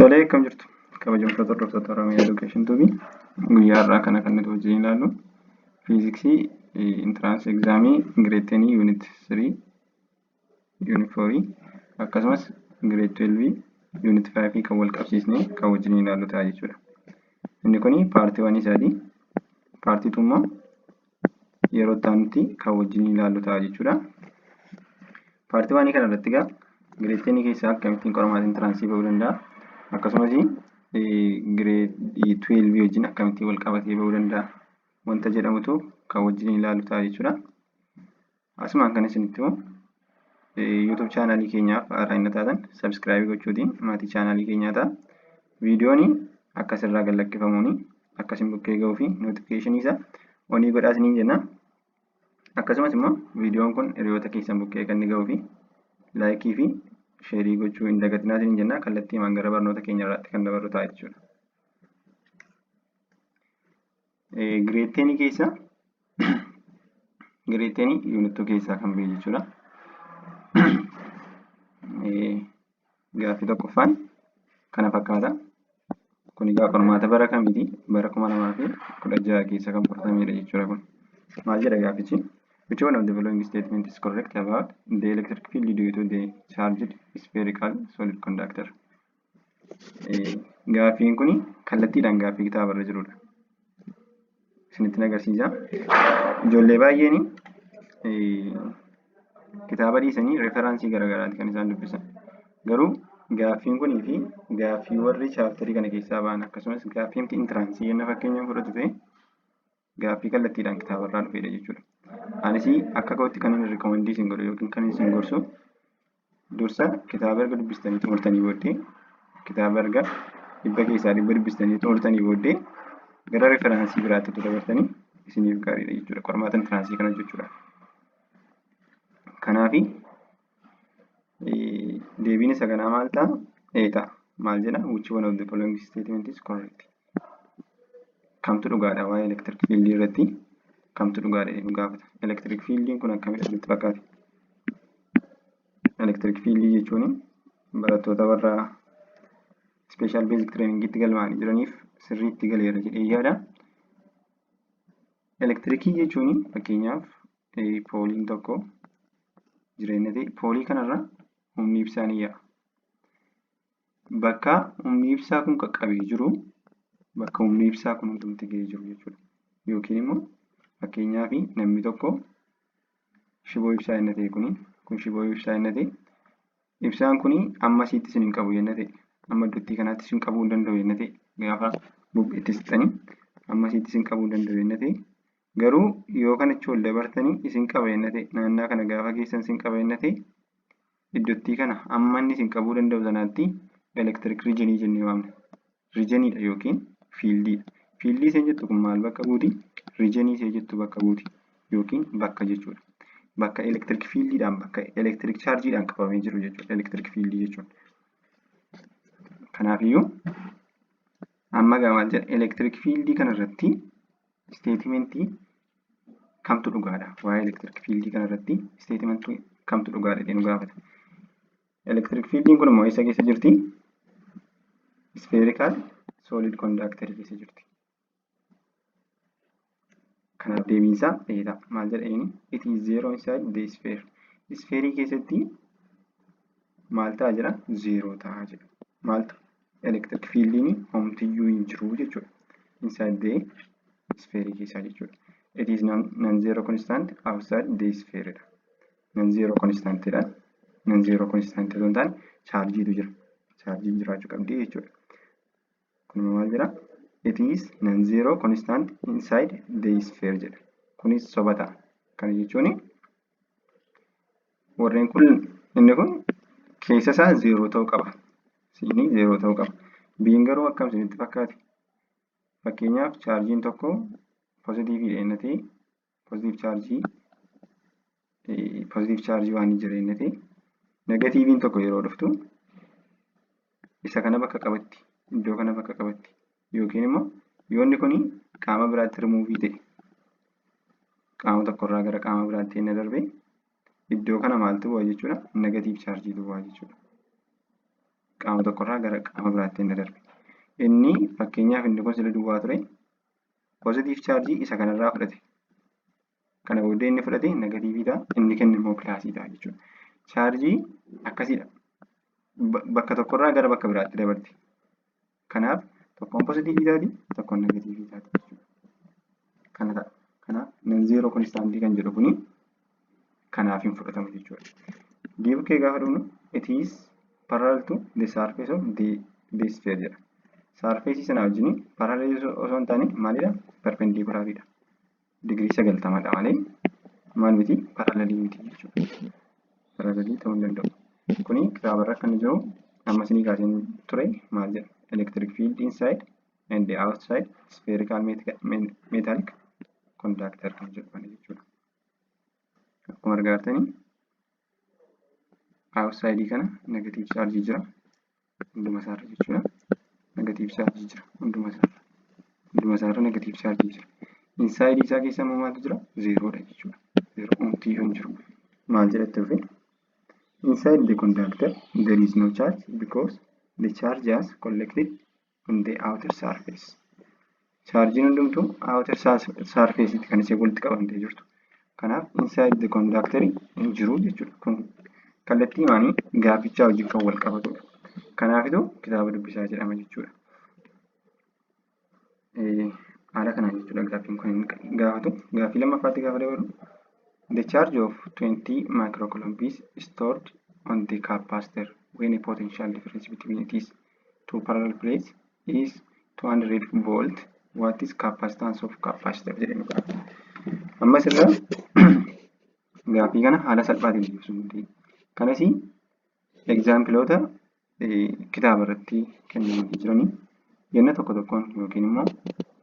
Tolee, akkam jirtu? Kabajamtoota hordoftoota Oromiyaa Education Tube. Guyyaa har'aa kana kan nuti wajjin ilaallu fiiziksii entrance examii grade 10 unit 3, unit 4, akkasumas grade 12 unit 5 kan wal qabsiisnee kan wajjin ilaallu ta'a jechuudha. Inni kuni part 1 isaati. Part 2 immoo yeroo itti aanutti kan wajjin ilaallu ta'a jechuudha. Part 1 kana irratti egaa grade 10 keessaa akkamittiin qormaata entrance bahuu danda'a? Akkasumas grade 12 wajjin akkamittiin wal qabatee bahuu danda'a? Wanta jedhamutu kan wajjin ilaallu ta'a jechuudha. Asumaan kan isinitti himu, YouTube channelii keenyaaf haaraa inni taatan subscribe gochuutiin maatii channelii keenyaa ta'a. Viidiyoon akkasirraa gad lakkifamuun akkasin bukkee gahuu fi notificationii isaa onii godhaa isiniin jenna. Akkasumas immoo viidiyoon kun hiriyoota keessan bukkee kan inni gahuu fi likeii fi shareii gochuu hin dagatinaa isiniin jenna. Kallattii himaan gara barnoota keenya irraatti kan dabarru ta'a jechuudha. Grade 10 keessa, grade 10 unit 2 keessaa kan ba'e jechuudha. Gaaffii tokkoffaan kana fakkaata. Kun egaa qormaata bara kamiiti? Bara 2016 keessa kan fudhatamedha jechuudha kun. Maal jedha gaaffichi? Which one of the following statement is correct about the electric field due to the charged spherical solid conductor? Gaaffiin kun kallattiidhaan gaaffii kitaaba irra jirudha. Isinitti agarsiisa. Ijoollee baay'een kitaaba dhiisanii referenceii garaagaraati kan isaan dubbisan. Garuu gaaffiin kunii fi gaaffii warri chapterii kana keessaa ba'an, akkasumas gaaffii entranceii yenna fakkeenya fudhatu ta'e, gaaffii kallattiidhaan kitaaba irraa dhufedha jechuudha. Anis akka kootti kan inni recommendii isin godhu yookiin kan isin gorsu, dursa kitaaba erga dubbistanii xumurtanii booddee, kitaaba erga 100% dubbistanii xumurtanii booddee, gara referenceii biraatti utuu dabartanii isiniif gaariidha jechuudha qormaata entranceii kana hojjechuudhaaf. Kanaafi deebiin isa kanaa maal ta'a? A ta'a. Maal jedha? Which one of the following statement is correct? Kamtu dhugaadha waa'ee electric field irratti? Kamtu dhugaadha jedhee nu gaafata. Electric fieldiin kun akkamidha isinitti fakkaate? Electric field jechuun barattoota warra special basic trainingitti galmaa'anii jiraniif sirriitti galeera jedhee yaada. Elektirikii jechuun fakkeenyaaf poleiin tokko jireenya ta'e, poleii kanarra humni ibsaa ni yaa'a. Bakka humni ibsaa kun qaqqabee jiru, bakka humni ibsaa kun hundumti gahee jiru jechuudha. Yookiin immoo fakkeenyaaf namni tokko shiboo ibsaa inni ta'e kun shiboo ibsaa inni ta'e, ibsaan kun amma asitti isin hin qabu yenna ta'e, amma iddootti kanaatti isin qabuu hin danda'u yenna ta'e, gaafa itti siqxanii amma asitti isin qabuu hin danda'u yenna ta'e, garuu yoo kanachi ol dabartanii isin qaba yenna ta'e, naannaa kana gaafa geessan isin qaba yenna ta'e, iddootti kana amma inni isin qabuu danda'u sanaatti electric regionii jennee waamna. Regioniidha yookiin fieldiidha. Fieldii isheen jettu kun maal bakka buuti? Regionii ishee jettu bakka buuti yookiin bakka jechuudha. Bakka electric fieldiidhaan, bakka electric chargeiidhaan qabamee jiru jechuudha electric fieldii jechuun. Kanaafiyyuu amma egaa maal jedha? Electric fieldii kanarratti statementii kamtu dhugaadha? Waa'ee electric fieldii kanarratti statementii kamtu dhugaadha jedhee nu gaafata. Electric fieldiin kun immoo eessa keessa jirti? Spherical solid conductor keessa jirti. Kanaaf deebiin isaa A ta'a. Maal jedha inni? It is zero inside the sphere. Sphereii keessatti maal ta'a jedha? Zero ta'a jedha. Maaltu? Electric fieldiin homtiyyuu hin jiru jechuudha. Inside the sphere keessaa jechuudha. It is non-zero constant outside the sphere dha. Non-zero constant dha. Non-zero constant osoo hin taane chargeiitu jira. Chargeiin jiraachuu qabdi jechuudha. Kun maal jedha? It is non-zero constant inside the sphere jedha. Kunis soba ta'a. Kana jechuun warreen kun, inni kun keessa isaa zero ta'uu qaba. Siinii zero ta'uu qaba. B'n garuu akkam isinitti fakkaate? Fakkeenyaaf chargeiin tokko positiveiidha inni ta'e, positive chargeii waan jira inni ta'e, negativeiin tokko yeroo dhuftu isa kana bakka qabatti, iddoo kana bakka qabatti, yookiin immoo yoo inni kun qaama biraatti rimuuvii ta'e, qaama tokkorraa gara qaama biraatti inni darbe, iddoo kana maaltu bu'a jechuudha? Negative chargeiitu bu'a jechuudha. Qaama tokkorraa gara qaama biraatti inni darbe. Inni fakkeenyaaf inni kun sila duwwaa ture, positive chaarjii isa kanarraa fudhate. Kana booddee inni fudhate negatiivii ta'a, inni kenne immoo pilaasii ta'a jechuudha. Chaarjii akkasiidha. Bakka tokkorraa gara bakka biraatti dabarti. Kanaaf tokkoon pozitiivii taati, tokkoon negatiivii taati jechuudha. Kana ta'a. Kanaaf non zero constantii kan jedhu kuni kanaaf hin fudhatamu jechuudha. D bukkee gaafa dhufnu, it is parallel to the surface of the sphere jedha. Surface sana wajjin parallel osoo hin taane maalidha? Perpendicularidha. Digirii 90dha malee maal miti? Parallelii miti jechuudha. Parallelii ta'uu hin danda'u. Kuni kitaabarra akka inni jiru amma isinii kaaseen ture. Maal jedha? Electric field inside and the outside spherical metallic conductor kan jedhu kana jechuudha. Akkuma argaa jirtanii, outside kana negative charge jira hunduma isaarra jechuudha. Negative charge jira hunduma isaarra. Hunduma isaarra negative charge jira. Inside isaa keessa immoo maaltu jira? Zeeroodha jechuudha. Zeeroo homtuu hin jiru. Maal jedhatti dhufe? Inside the conductor there is no charge because the charge has collected on the outer surface. Chaarjiin hundumtuu outer surface kan ishee walitti qabamtee jirtu. Kanaaf inside the conductor hin jiru jechuudha. Kun kallattii maanii gaaffichaa wajjin kan wal qabatudha. Kanaafituu kitaaba dubbisaa jedhama jechuudha. Haala kanaan jechuudha gaaffiin kun gaafatu. Gaaffii lammaffaatti gaafa dabalu, the charge of 20 microcoulomb is stored on the capacitor when a potential difference between its two parallel plates is 200 volt. What is capacitance of capacitor jedhee nu gaafata. Ammas irra gaaffii kana haala salphaatiin deebisuu dandeenya. Kanas exampleoota kitaaba irratti kennamanii jiranii yenna tokko tokkoon yookiin immoo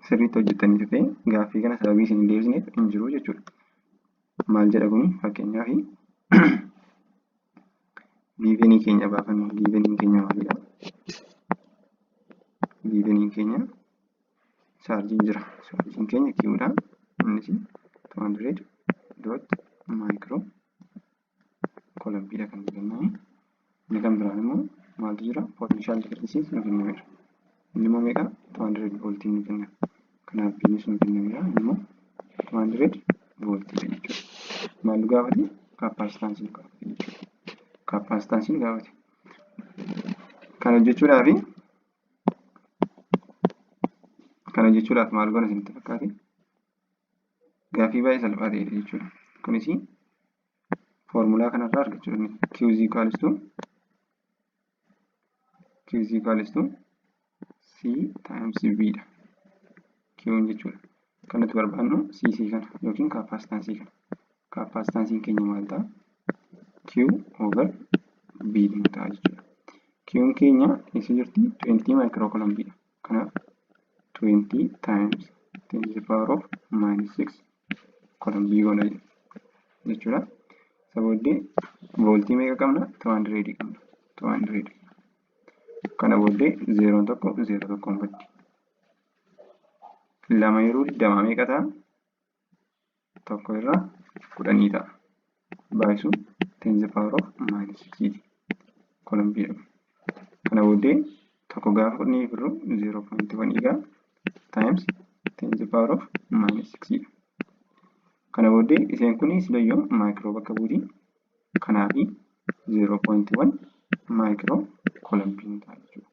sirriitti hojjettanii ta'e, gaaffii kana sababii isin hin deebisneef hin jiru jechuudha. Maal jedha kuni? Fakkeenyaaf, givenii keenya baafannu. Giveniin keenya maalidha? Giveniin keenya chaarjiin jira. Chaarjiin keenya Qdha. Innis 200 dot micro coulombiidha kan kenname. Inni kan biraan immoo maaltu jira? Potential difference nu kennameera. Inni immoo meeqa? 200 voltiin nu kenname. Kanaaf V'nis nu kennameera. Inni immoo 200 voltiidha jechuudha. Maal nu gaafate? Capacitance nu gaafate jechuudha. Capacitance nu gaafate. Kana hojjechuudhaaf maal goona isinitti fakkaate? Gaaffii baay'ee salphaa ta'edha jechuudha. Kunis foormulaa kanarraa argachuu dandeenya. Q is equals to C times V dha. Q'n jechuudha. Kan nuti barbaannu CC kana yookiin capacitance kana. Capacitanceiin keenya maal ta'a? Q over V nu ta'a jechuudha. Q'n keenya eessa jirti? 20 microcoulombiidha. Kanaaf 20 times 10 to the power of minus 6 coulombii goona jechuudha. Isa booddee vooltii meeqa qabna? 200 qabna. 200. Kana booddee zeeroon tokko zeeroo tokkoon baddi. Lama yeroo 20 meeqa ta'a? 1/10 ta'a. Baay'isuu 10 to the power of minus 6 ti. Coulombiidha. Kana booddee tokko gaafa 10 hirru 0.1 egaa times 10 to the power of minus 6 dha. Kana booddee isheen kun silayyuu micro bakka buuti. Kanaafi 0.1 micro coulombiin ta'a jechuudha.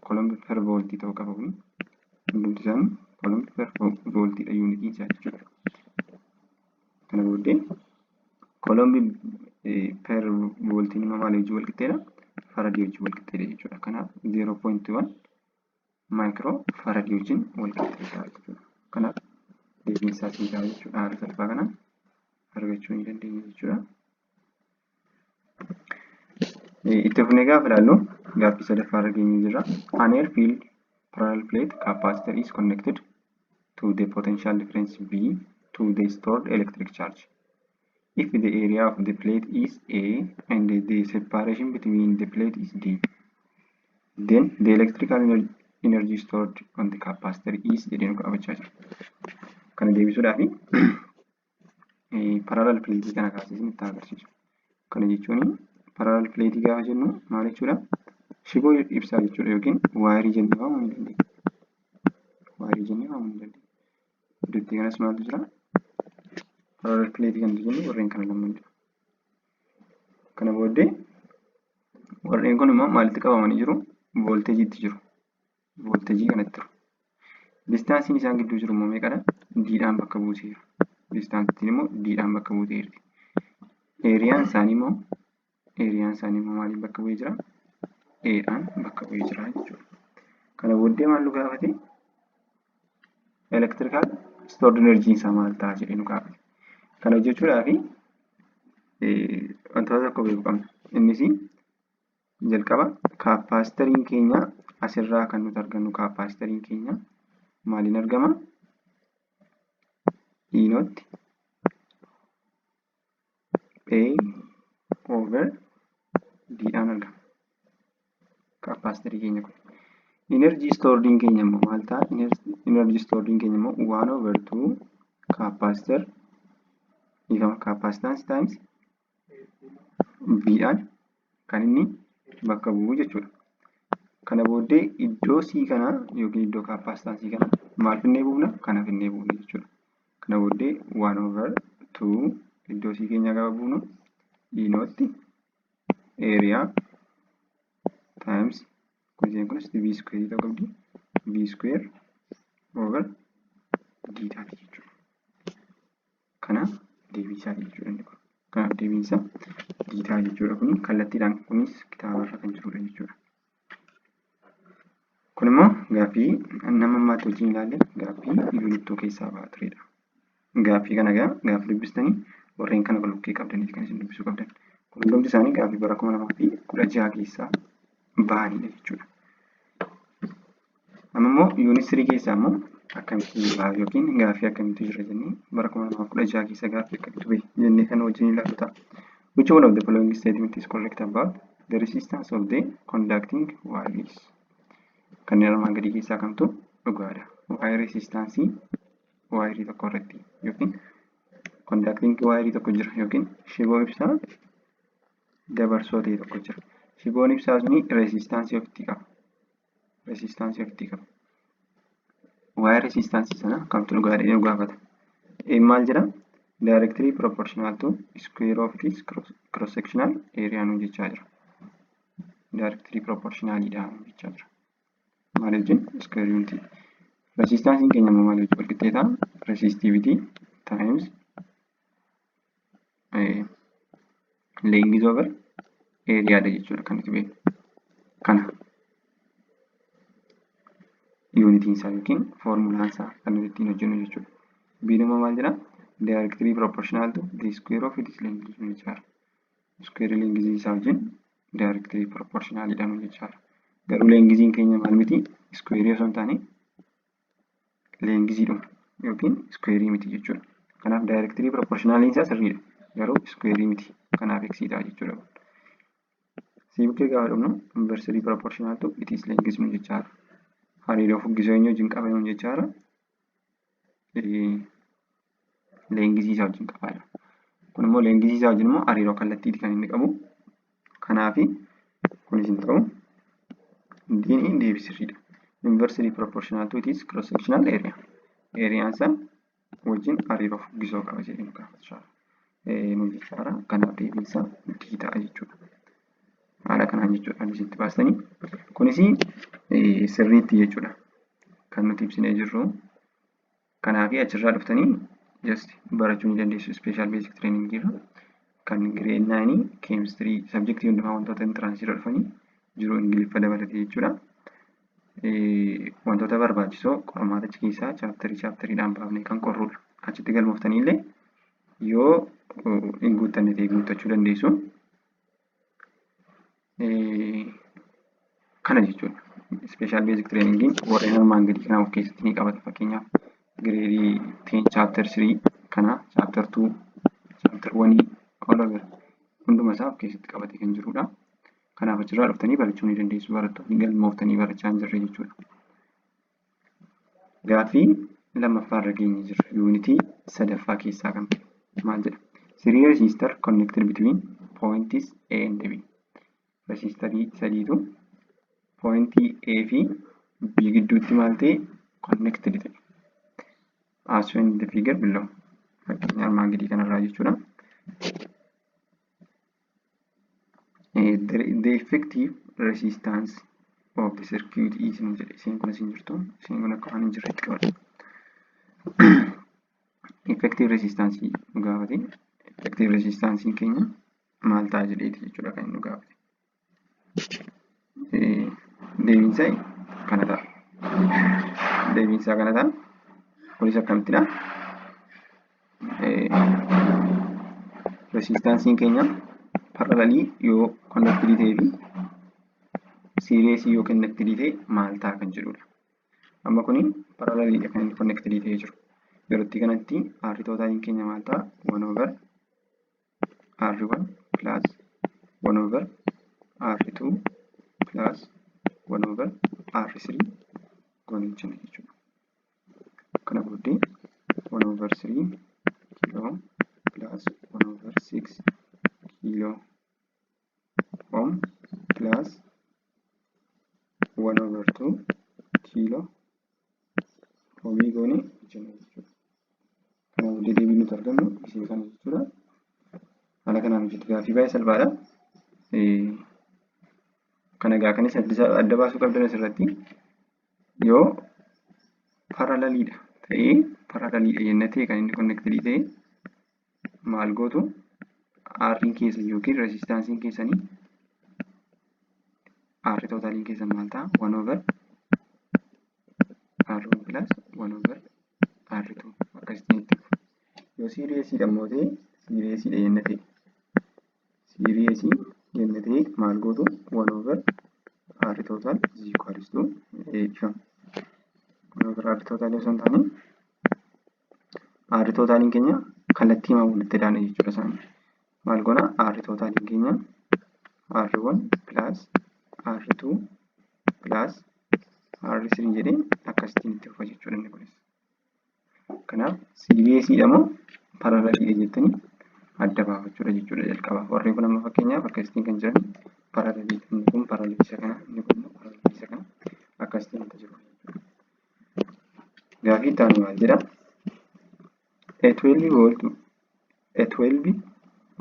Coulomb per voltii ta'uu qaba kun. Hundumti isaanii coulomb per voltiidha unitiin isaa jechuudha. Kana booddee coulomb per voltiin immoo maal wajjin wal qixxeedha? Faradii wajjin wal qixxeedha jechuudha. Kanaaf 0.1 micro faradii wajjin wal qixxeedha jechuudha. Kanaaf deebiin isaa C ta'a jechuudha. Haala salphaa kanaan argachuu ni dandeenya jechuudha. Itti fufnee gaafa ilaallu, gaaffii sadaffaa irra geenyee jirra. An air filled parallel plate capacitor is connected to the potential difference V to the stored electric charge. If the area of the plate is A and the separation between the plate is D, then the electrical energy stored on the capacitor is jedhee nu gaafachaa jira. Kana deebisuudhaaf parallel plate kana kaasee isinitti agarsiisu. Kana jechuun Parallel plate gaafa jennu maal jechuudha? Shiboo ibsaa jechuudha yookiin waayirii jennee waamuu ni dandeenya. Waayirii jennee waamuu ni dandeenya. Iddootti kanas maaltu jira? Parallel plate kan jennu warreen kana lamaanidha. Kana booddee warreen kun immoo maalitti qabamanii jiru? Voolteejiitti jiru. Voolteejii kanatti jiru. Distaansiin isaan gidduu jiru immoo meeqadha? D dhaan bakka buuseera. Distaansiin immoo D dhaan bakka buuteerti. Eeriyaan isaanii immoo maaliin bakka bu'ee jira? A dhaan bakka bu'ee jira jechuudha. Kana booddee maal nu gaafate? Electrical stored energy isaa maal ta'a jedhee nu gaafate. Kana hojjechuudhaaf wantoota tokko beekuu qabna. Innis jalqaba kaappaasitariin keenya asirraa kan nuti argannu, kaappaasitariin keenya maaliin argama? E naught A over D dhaan argama. Kaappaasitarii keenya kun. Energy stored keenya immoo maal ta'a? Energy stored keenya immoo 1 over 2 capacitor, dhiifama, capacitance times V dhaan kan inni bakka bu'u jechuudha. Kana booddee iddoo C kanaa yookiin iddoo kaappaasitaansii kanaa maal finnee buufna? Kana finnee buufna jechuudha. Kana booddee 1 over 2 iddoo C keenyaa gaafa buufnu E naught area times, kun isheen kunis V square ta'uu qabdi. V square over D taati jechuudha. Kanaaf deebii isaati jechuudha inni kun. Kanaaf deebiin isaa D ta'a jechuudha. Kun kallattiidhaan kunis kitaabarra kan jirudha jechuudha. Kun immoo gaaffii nama ammaatti wajjin ilaalle, gaaffii unit 2 keessaa ba'aa turedha. Gaaffii kana egaa gaafa dubbistanii warreen kana bukkee qabdanii kan isin dubbisuu qabdan. Kun hundumti isaanii gaaffii bara 2016 keessaa ba'anidha jechuudha. Amma immoo unit 3 keessaa immoo akkamittiin ba'a yookiin gaaffii akkamiitu jira jennee, bara 2016 keessa gaaffii akkamiitu bahe jennee kan wajjin ilaallu ta'a. Which one of the following statement is correct about the resistance of the conducting wires? Kanneen armaan gadii keessaa kamtu dhugaadha? Waa'ee resistaansii waayirii tokko irratti yookiin conducting waayirii tokko jira yookiin shiboo ibsaa dabarsoo ta'e tokko jira. Shiboon ibsaa suni resistaansii ofitti qaba. Resistaansii ofitti qaba. Waa'ee resistaansii sana kamtu dhugaadha jedhee nu gaafata. Maal jedha? Directly proportional to square of its cross sectional area nuun jechaa jira. Directly proportionalidha nuun jechaa jira. Maal wajjin? Square unit. Resistaansiin keenya immoo maal wajjin wal qixxee ta'a? Resistivity times length over area dha jechuudha kan nuti beeknu. Kana yuunitiin isaa yookiin foormulaan isaa kan nuti ittiin hojjennu jechuudha. B'n immoo maal jedhaa? Directly proportional to the square of its length nuun jechaa jira. Square length isaa wajjin directly proportional dha nuun jechaa jira. Garuu lengthiin keenya maal miti? Square osoo hin taane lengthiidhuma yookiin square miti jechuudha. Kanaaf directly proportionaliin isaa sirriidha. Garuu square miti. Kanaaf X ta'a jechuudha. C bukkee gaafa dhufnu inversely proportional to its length nuun jechaa jira. Hariiroo fuggisoo eenyu wajjin qaba nuun jechaa jira? Lengthii isaa wajjin qaba jedha. Kun immoo lengthii isaa wajjin immoo hariiroo kallattiiti kan inni qabu. Kanaafi kunis hin ta'u. D'n deebii sirriidha. Inversely proportional to its cross sectional area. Eeriyaan isaa wajjin hariiroo fuggisoo qaba jedhee nu gaafachaa nu jechaadha. Kanaaf deebiin isaa D ta'a jechuudha. Haala kanaan jechuudha kan isitti baastanii. Kunis sirriitti jechuudha kan nuti ibsinee jirru. Kanaaf achirraa dhuftanii just barachuu ni dandeessu. Special basic training irra kan grade 9 chemistry subjectii hundumaa wantoota entrance irra dhufanii jiru, Ingiliffa dabalatee jechuudha. Wantoota barbaachisoo qormaata achi keessaa chapterii chapteriidhaan baafnee kan qorrudha. Achitti galmooftanii illee yoo hin guuttanne ta'e guuttachuu dandeessu. Kana jechuudha. Special basic trainingiin warreen armaan gadii kana of keessatti ni qabata. Fakkeenyaaf grade 10 chapter 3 kana, chapter 2, chapter 1, all over hunduma isaa of keessatti qabatee kan jirudha. Kanaaf achirraa dhuftanii barachuu ni dandeessu, barattoonni galmooftanii barachaa hin jirre jechuudha. Gaaffii lammaffaa irra geenye jirra. Yuunitii sadaffaa keessaa kan ta'e maal jedha? Three resistor connected between points A and B. Resistarii sadiitu pointii A fi B gidduutti maal ta'e? Connected ta'e. As shown in the figure below. Fakkeenya armaan gadii kanarraa jechuudha. The effective resistance of the circuit is nu jedhe. Isheen kun as hin jirtu. Isheen kun akka waan hin jirretti qabadha. Effective resistance nu gaafate. Effective resistance keenya maal ta'a jedheeti jechuudha kan inni nu gaafate. Deebiin isaa kana ta'a. Deebiin isaa kana ta'a. Kunis akkamittidha? Resistaansiin keenya paralelii yoo connected ta'ee fi seriesii yoo connected ta'e maal ta'a kan jedhudha. Amma kuni paraleliidha kan inni connected ta'ee jiru. Yerootti kanatti R totaliin keenya maal ta'a? 1 over R1 plus 1 over R2 plus 1 over R3 goonee hojjenna jechuudha. Kana booddee 1 over 3 kilo plus 1 over 6 kilo ohm plus 1 over 2 kilo ohmii goonee hojjenna jechuudha. Kana booddee deebiin nuti argannu isii kana jechuudha. Haala kanaan hojjetu, gaaffii baay'ee salphaadha. Kana egaa kanis adda baasuu qabdan asirratti yoo paraleliidha ta'ee, paraleliidha jenna ta'e, kan inni connected ta'e maal gootu? R'n keessan yookiin resistaansiin keessanii, R totaliin keessan maal ta'a? 1 over R1 plus 1 over R2 akkasittiin itti fufa. Yoo seriesiidha immoo ta'e, seriesiidha jenna ta'e, seriesii jenna ta'e maal gootu? 1 over R total is equals to ifama. 1 over R total osoo hin taane, R totaliin keenya kallattii himaa walitti daana jechuudha isaanii. Maal goona? R totaliin keenya R1 plus R2 plus R3 jedhee akkasittiin itti fufa jechuudha inni kunis. Kanaaf seriesiidha moo paraleliidha jettanii adda baafachuudha jechuudha jalqaba. Warreen kun amma fakkeenyaaf akkasittiin kan jiran paraleliidha. Inni kun paralelii isa kana, inni kun immoo paralelii isa kana, akkasittiin wanta jiru jechuudha. Gaaffii itti aanu maal jedha? A 12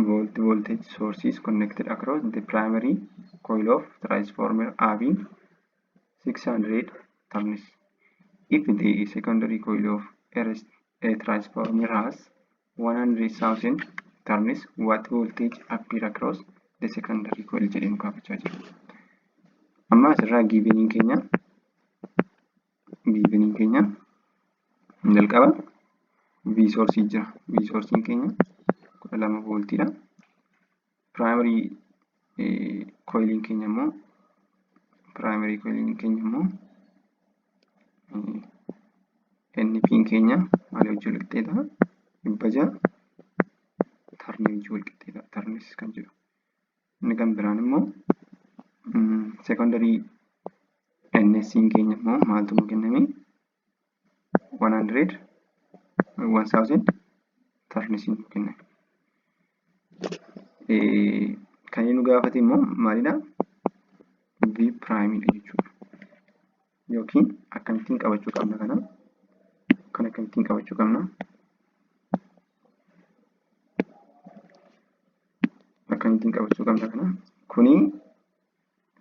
volt voltage source is connected across the primary coil of transformer having 600 turns. If the secondary coil of a transformer has 100,000 turns, what voltage appear across the secondary coil jedhee nu gaafachaa jira. Amma asirraa giveniin keenya jalqaba V source jira. V source keenya 12 voltiidha. Primary coiliin keenya immoo, primary coiliin keenya immoo NP keenya maal wajjin wal qixxeeta? 600 turnii wajjin wal qixxeeta. Turnis kan jedhu. Inni kan biraan immoo secondary NS keenya immoo maaltu nu kenname? 100 1000 turns nu kenname. Kan inni nu gaafate immoo maalidha? V prime dha jechuudha. Yookiin akkamittiin qabachuu qabna kana? Kan akkamittiin qabachuu qabna? Akkamittiin qabachuu qabna kana? Kuni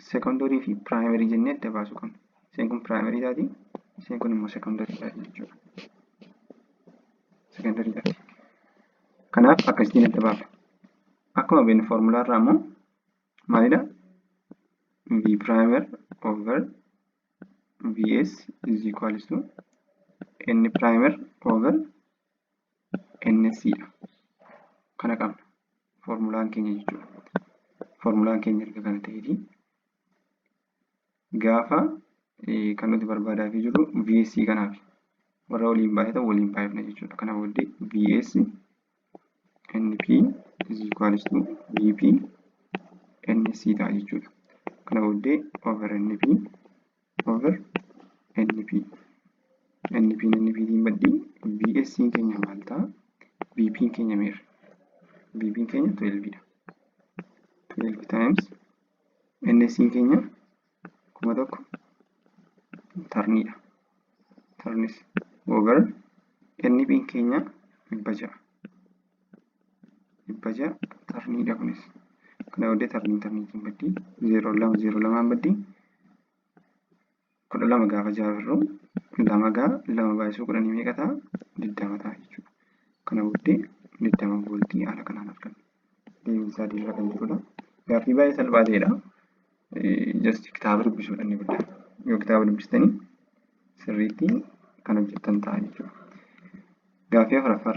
secondary fi primary jennee adda baasuu qabna. Isheen kun primary taati, isheen kun immoo secondary taati jechuudha. Secondary taati. Kanaaf akkasittiin adda baafna. Akkuma beeknu foormulaa irraa immoo maalidha? V primer over Vs is equals to N primer over NS dha. Kana qabna. Foormulaan keenya jechuudha. Foormulaan keenya erga kana ta'eeti, gaafa kan nuti barbaadaafii jirru VS kanaaf warra waliin baay'atan waliin baay'ifna jechuudha. Kana booddee VS NP is equals to VP NS ta'a jechuudha. Kana booddee over NP over NP, NP NP tiin baddii, VS keenya maal ta'a? VP keenya meeqa? VP keenya 12 dha. 12 times NS'n keenya 1000 turniidha. Turns over NP'n keenya 600. 600 turniidha kunis. Kana booddee turniin turniitiin baddii, zeeroo lama zeeroo lamaan baddii, 12 gaafa ja'a hir'u lama gaa, lama baay'isuu 10 meeqa ta'a? 20 ta'a jechuudha. Kana booddee 20 vooltii haala kanaan arganna. Deebiin isaa D irra kan jirudha. Gaaffii baay'ee salphaa ta'edha. Just kitaaba dubbisuudha inni guddaan. Yoo kitaaba dubbistanii sirriitti kan hojjettan ta'a jechuudha. Gaaffii afuraffaa.